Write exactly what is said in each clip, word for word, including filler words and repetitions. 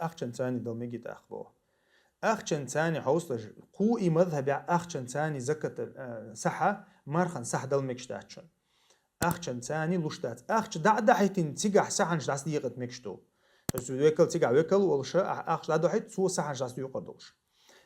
Ахчанца дала мегий тӀаккха боху. Ахчанца хьовсалаш, кху и мазхабехь ахчанца закат, э, сахьа, мархан сахьа дала мегаш дац шуна. Ахчанца луш дац. Ахча дӀа а дахьийтина, цигахь сахьанаш дӀасадекъа мегаш ду. То есть векал, цигахь векал волуш, а-, ахча дӀадохьийта, цо сахьанаш дӀасадоькъур долуш.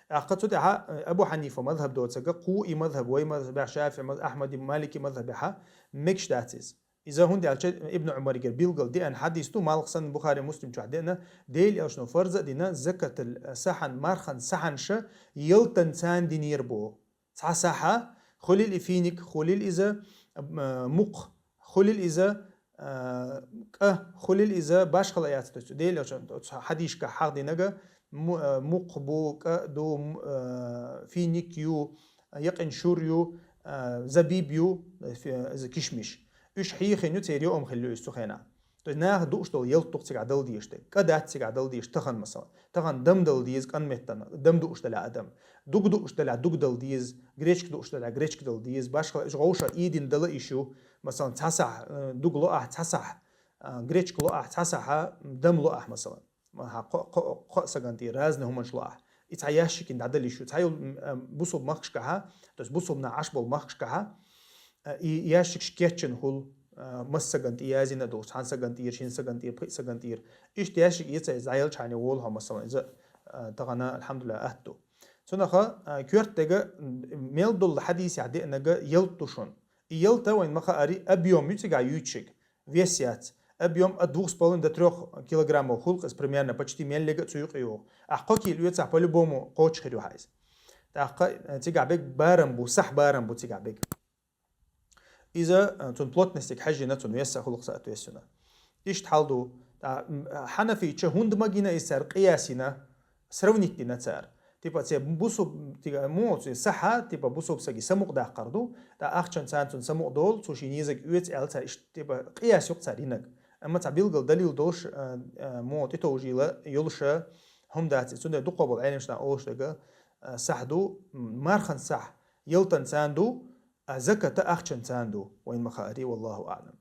ТӀаккха цу тӀехь, э, Абу Хьанифа мазхаб доцург, кху и мазхаб, вай мазхабехь, ШафиӀи мазхаб, Ахьмади, Малики мазхабехь мегаш дац иза. Иза хӀунда аьлча Ибн Ӏумаргара билггал деана хьадис ду, малх санна Бухари, Муслим чохь деана, Делан Элчано фарз а дина, закатал сахьан, мархан сахьанаш ялтанца динера боху. Цхьа сахьа, хуьлийла и финик, хуьлийла иза, а, мукх, хуьлийла иза, а, кӀа, хуьлийла иза, башхала яц, то есть Делан Элчано цхьа хьадисашкахь хьахдинарг, му-, а, мукх бу, кӀа ду, м-, а, финик ю, якъин шур ю, а, забиб ю, фи-, иза кишмиш. Уьш хьийхина ю, церан йоӀам хилла ю иза цу хенахь. То есть наха дууш долу ялта ду-кх цигахь дала дезаш дерг. КӀа дац цигахь дала дезаш тахана, масала. Тахана дам дала деза кӀан меттана, дам дууш далахь адам. Дуг дууш далахь дуг дала деза, гречка дууш далахь гречка дала деза. Башхала, уьш вовшах ийдина дала йиш ю. Масала, цхьа сахь, э, дуг ло ахь, цхьа сахь, э, гречка ло ахь, цхьа сахь, э, дам ло ахь, масала. Ма-, хьан кхо, кхо, кхо сагана тӀера разный хӀуманаш ло ахь. И цхьа ящикина дӀадала йиш ю. Цхьа йолу, м, а, бусулба махкашкахьа, то есть бусулба нах Ӏаш болу махкашкахьа, а, и ящикаш кечйина хуьлу, а, массагана тӀе язйина долуш, цхьана сагана тӀера, шина сагана тӀера, пхи сагана тӀера. Иштта ящик эца иза дӀаелча хьайна волу хьо, масала, иза, а, тахана, алхьамдулиллахӀ, атта ду. Цунах, а, коьртаниг, м, мел долу хьадисехь деанарг ялта ду шуна. И ялта вайн ма хаари, объем ю цигахь юьйцург. Вес яц. Объем от двух с половиной до трёх килограммов хуьлу-кх иза примерно, почти меллиг а цу юкъа йогӀу. Ахь кхо кило оьцахь, по-любому кхочуш хир ю хьан иза. ТӀаккха, э, цигахь берг барам бу, сахь барам бу цигахь берг. Иза, э, цуьнан плотностига хьаьжжина, цуьнан вес а хуьлу-кх соответственно. Иштта хьал ду. ТӀа, м, хьанафийча хӀунда магийна иза цара къияс йина, сравнить дина цара. Типа, цхьа бусу-, типа, муха цхьа сахьа, типа, бусулба сага самукъадаккхар ду, тӀаккха ахчанца цунна самукъадолу, цо шен езарг оьцу аьлла цара, иштта, типа, къияс ю-кх цара йинарг. Амма цхьа билггал далил долуш, а, а, муха тӀетовжийла йолуш хӀума дац иза. Цундела дукхах болу Ӏеламнаха олуш дерг, а, сахь ду, м, мархан сахь ялтанца ду, а закат ахчанца ду, вайн ма хаари, валлахӀу аӀлам.